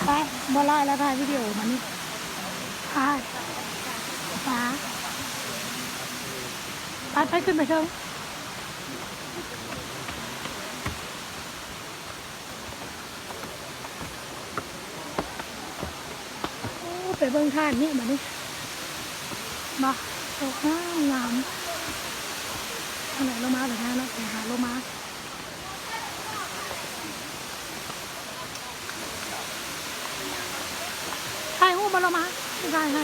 ໄປ ບໍ່ຫຼາຍແລ້ວ ຖ່າຍວິດີໂອມານີ້ ຖ່າຍ ໄປ ໄປ ໄປ ຂຶ້ນໄປເທິງ. ໂອ້ ໄປເບິ່ງທາດນີ້ບາດນີ້ ບໍ່ ໂຕງາມໆ ອັນໃດລົງມາແບບນັ້ນເນາະ ໄປຫາລົງມາ. ຖ່າຍຮູບມາລະມາ ຊິຖ່າຍໃຫ້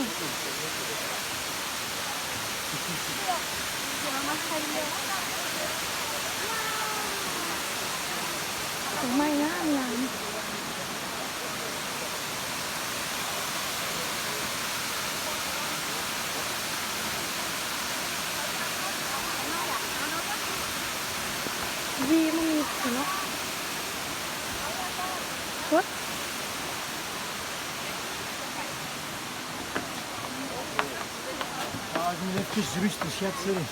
ດອກໄມ້ງາມໆ. ວີມັນມີເນາະ ໂອ້ຍ. Ah, ich muss jetzt richtig sicher sehen.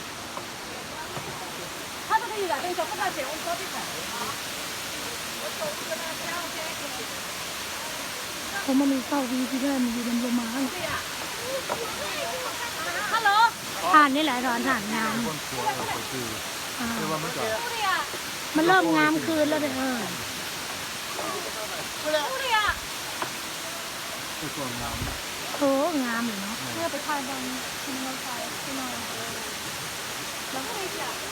Komm, Mami, schau, wie die werden, wie die Blumen haben. Hallo. ຖ່ານນີ້ແຫຼະ ດອນຖ່ານງາມ ອ່າ ມັນເລີ່ມງາມຄືນແລ້ວເດ້ ເອີ ແຕ່ກ່ອນງາມນະ ໂອ້ ງາມເລີຍເນາະ ເພື່ອໄປຖ່າຍບ່ອນທີ່ມັນໄດ້ຖ່າຍທີ່ນອນ ເ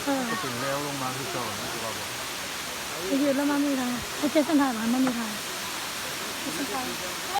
ອີ ເປັນແລ້ວລົງມາຄືເກົ່ານະ ຄືວ່າບໍ່ ໄປຢືນແລ້ວມັນມີທາງ ໄປເຈສັນຖ່າຍ ມັນມີທາງ ເຈສັນຖ່າຍ.